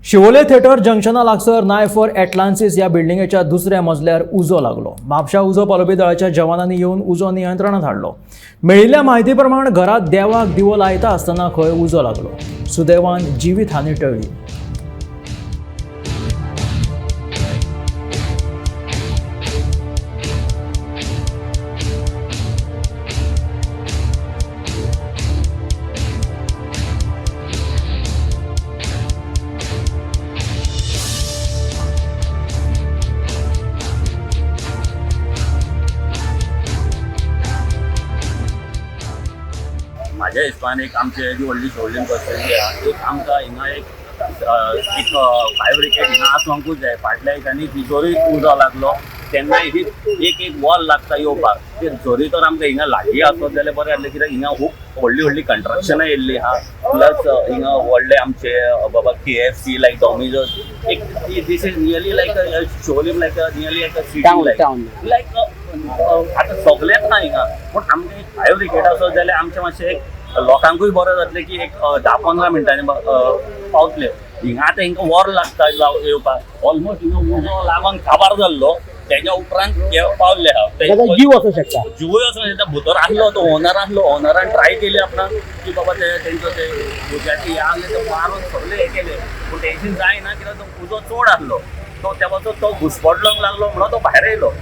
Siolim theatre जंक्शना लागसर नायफर एटलांसिस ह्या बिल्डिंगेच्या दुसऱ्या मजल्यार उजो लागलो. म्हापशा उजो पालोवपी दळाच्या जवानांनी येवन उजो नियंत्रणात हाडलो. मेळिल्ल्या म्हायती प्रमाण घरात देवाक दिवो लायता आसतना खंय उजो लागलो. सुदैवान जिवीत हानी टळ्ळी. म्हाज्या हिसपान एक आमचे जी व्हडली शिवोलीन बसलेली आहा, एक आमकां हिंगा एक एक फायर ब्रिगेड हिंगा आसोंकूच जाय. फाटल्या दिसांनी तिजोरी उजो लागलो तेन्ना ही एक एक वॉल लागता येवपाक. ते जरी तर आमकां हिंगा लागीं आसत जाल्यार बरें जातलें, कित्याक हिंगा खूब व्हडली व्हडली कंस्ट्रक्शनां येयल्ली आहा. प्लस हिंगा व्हडले आमचे बाबा केएफसी लायक डॉमिनोज, एक this is nearly like Siolim, like nearly like a city. Town, like town. लायक आतां सगळेंच ना हिंगा, पूण आमचें एक फायर ब्रिगेड आसत जाल्यार आमचें मातशें एक लोकांकूय बरें जातलें की एक 10-15 मिनटांनी पावतले हिंगा. आतां हिंगा वर लागता येवपाक. ऑलमोस्ट हिंगा उजो लागून काबार जाल्लो, तेज्या उपरांत हे पावले आहा. ताका जीव वचूं शकता. जिवूय असो येता. भितर आसलो तो ओनर आसलो, ओनरान ट्राय केली आपणाक की बाबा ते तेंचो ते उज्याचे हे आहले ते मारून सगळे हे केले, पूण तेंच्यान जायना, कित्याक तो उजो चड आसलो. तो त्या पासून तो घुसपडलोंक लागलो म्हणून तो भायर येयलो.